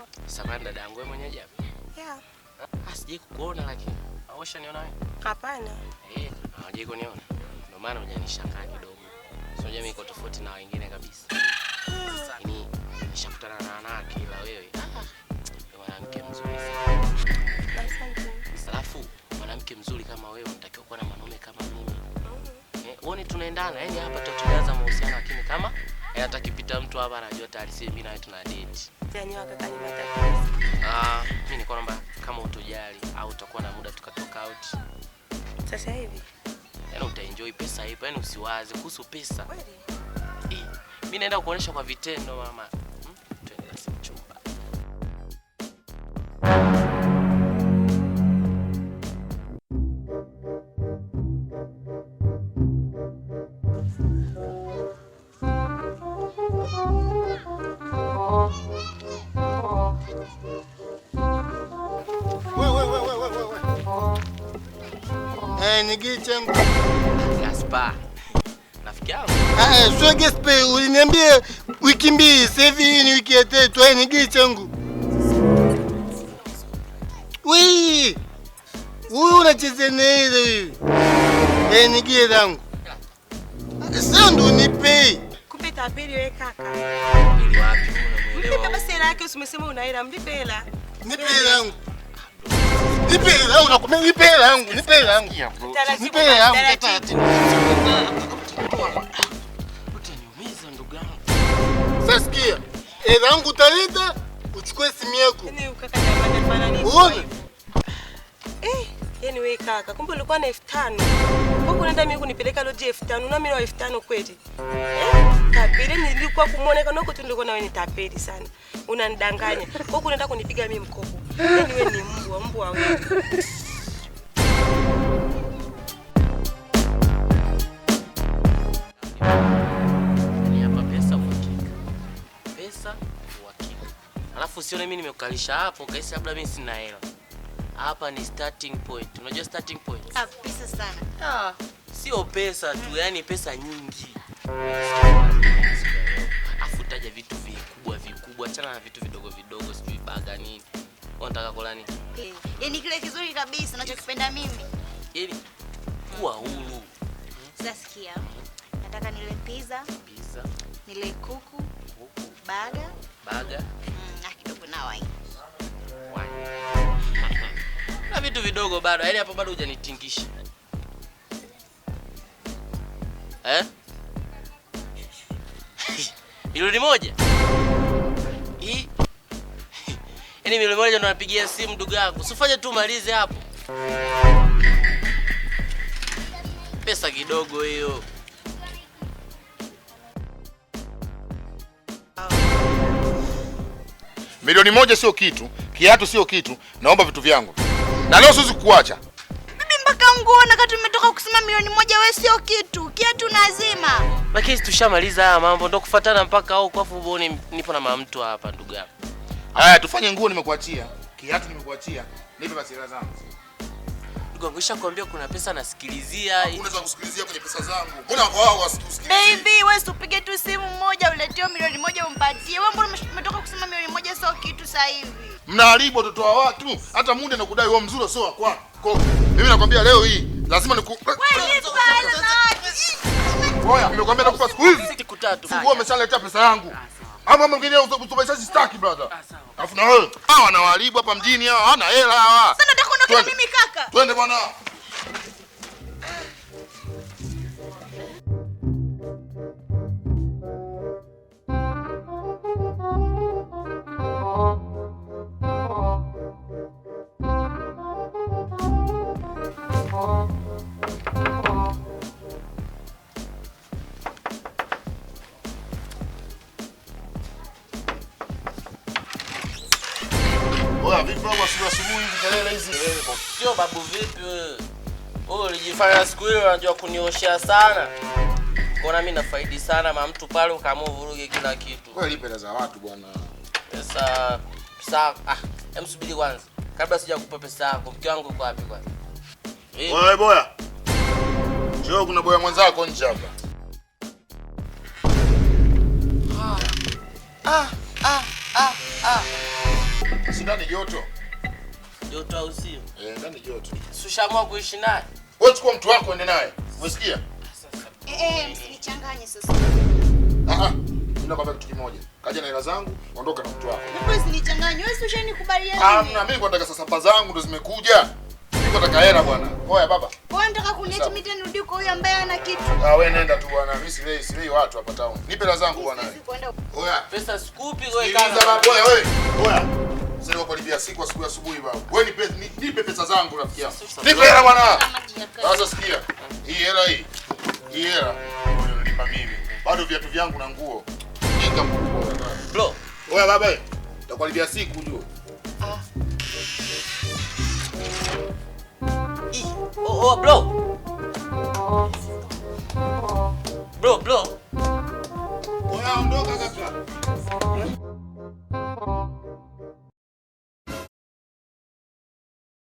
Poa. Samahani dada yangu, wewe mwenyeji hapa? Yeah. Ah, sijai kukuona lakini. Ushaniona wewe? Hapana. Hujai kuniona. Ndio maana hujanishangaa kidogo. Sio, mimi niko tofauti na wengine kabisa. Yaani nishakutana na wanawake ila wewe ni mwanamke mzuri sana. Asante. Alafu mwanamke mzuri kama wewe unatakiwa kuwa na mwanaume kama mimi. Uone tunaendana, yaani hapa tutaanza mahusiano lakini kama hata kipita mtu hapa anajua tayari sisi mimi na wewe tuna date. Yaani kaka ni matatizo. Mimi nilikuwa naomba kama utojali au utakuwa na muda tukatoka out. Sasa hivi. Yaani utaenjoy pesa ipo, yaani usiwaze kuhusu pesa. Kweli? Mimi naenda kukuonesha kwa vitendo mama. Twende basi mchumba. Nigichengu. Gaspar. Rafiki yangu. Sio Gaspar, uliniambia wiki mbili, sasa hivi ni wiki ya tatu. Nigichengu. Wii! Huyu unacheza naye huyu. Nigie zangu. Sasa ndo nipe. Kumbe tapeli wewe kaka. Ili wapi unamuelewa? Mlipe basi hela yake, usimseme una hela, mlipe hela. Nipe hela yangu. Nipe hela yangu, nakwambia nipe hela yangu, nipe hela yangu. Nipe hela yangu. Utaniumiza ndugu yangu. Sasa sikia. Hela yangu utaleta, uchukue simu yako. Yaani kaka jamani hapana nini? Uone? Yaani wewe kaka, kumbe ulikuwa na 5000. Huko unaenda mimi kunipeleka loji 5000, una mimi wa 5000 kweli? Tapeli nilikuwa kumuona kana huko tu nilikuwa na wewe ni tapeli sana. Unanidanganya. Huko unaenda kunipiga mimi mkopo. Yaani wewe ni mbwa, mbwa wewe. Ni hapa pesa uhakika. Pesa uhakika. Alafu usione mimi nimekukalisha hapo kaisi labda mimi sina hela. Hapa ni starting point. Unajua starting point? Kabisa sana. Sio pesa tu, yani pesa nyingi. Afu taja vitu vikubwa vikubwa, achana na vitu vidogo vidogo, sijui baga nini. Unataka kula nini? Yaani kile kizuri kabisa ninachokipenda mimi. Yaani kuwa huru. Sasa sikia. Nataka nile pizza. Pizza. Nile kuku. Kuku. Baga. Baga. Na kidogo na wine. Wine. Na vitu vidogo bado, yaani hapo bado hujanitingisha. Milioni moja? Hii. Yaani milioni moja ndo napigia simu ndugu yangu. Usifanye tu malize hapo. Pesa kidogo hiyo. Milioni moja sio kitu, kiatu sio kitu, naomba vitu vyangu. Na leo siwezi kukuacha. Bibi mpaka nguo na kati umetoka kusema milioni moja wewe sio kitu, kiatu lazima. Lakini tushamaliza haya mambo ndo kufuatana mpaka huko afu uone nipo na mama mtu hapa ndugu yangu. Haya tufanye nguo nimekuachia, kiatu nimekuachia, nipe basi hela zangu. Ndugu yangu nishakwambia kuna pesa nasikilizia. Hakuna za kusikilizia kwenye pesa zangu. Mbona wao wasikusikilizie? Baby wewe usipige tu simu moja uletee milioni moja umpatie. Wewe mbona umetoka kusema milioni moja sio kitu sasa hivi? Mnaharibu watoto wa watu. Hata muda nakudai wewe mzuri sio wa kwako. Mimi nakwambia leo hii lazima niku Wewe nipa hela za watu. Oya, nimekwambia nakupa siku hizi. Siku tatu. Funguo umeshaletea pesa yangu. Ama mwingine usomeshaji staki brother. Alafu na wewe, hawa wanawaharibu hapa mjini hawa, hawana hela hawa. Sasa nataka kuondoka na mimi kaka. Twende bwana. Sio babu vipi wewe? Wewe ulijifanya siku ile unajua kunioshea sana. Kona mimi nafaidi sana mama mtu pale ukaamua vuruge kila kitu. Wewe lipe hela za watu bwana. Pesa hem subiri kwanza. Kabla sijakupa pesa yako, mke wangu yuko wapi kwanza? Wewe boya. Njoo kuna boya mwenzako nje hapa. Si ndani joto. Joto au sio? Eh, ndani joto. Sushamua kuishi naye. Wewe chukua mtu wako ende naye. Umesikia? Msinichanganye sasa. Mimi nakwambia kitu kimoja. Kaja na hela zangu, ondoka na mtu wako. Mbona usinichanganye? Wewe ushanikubaliana mimi. Hamna, mimi nataka sasa sapa zangu ndo zimekuja. Mimi nataka hela bwana. Oya baba. Wewe unataka kuniacha mimi tena nirudi kwa huyu ambaye hana kitu? Ah, wewe nenda tu bwana. Mimi silei watu hapa town. Nipe hela zangu bwana. Oya. Pesa sikupi wewe kaka. Sikiliza baba, oya wewe. Oya. Sasa niko siku asubuhi asubuhi baba. Wewe nipe pesa zangu rafiki yangu. Nipe hela bwana. Sasa sikia. Hii hela hii. Hii hela nilipa mimi. Bado viatu vyangu na nguo. Kinga mkubwa. Bro. Oya baba. Nitakuharibia siku ujue. Oh, bro. Bro.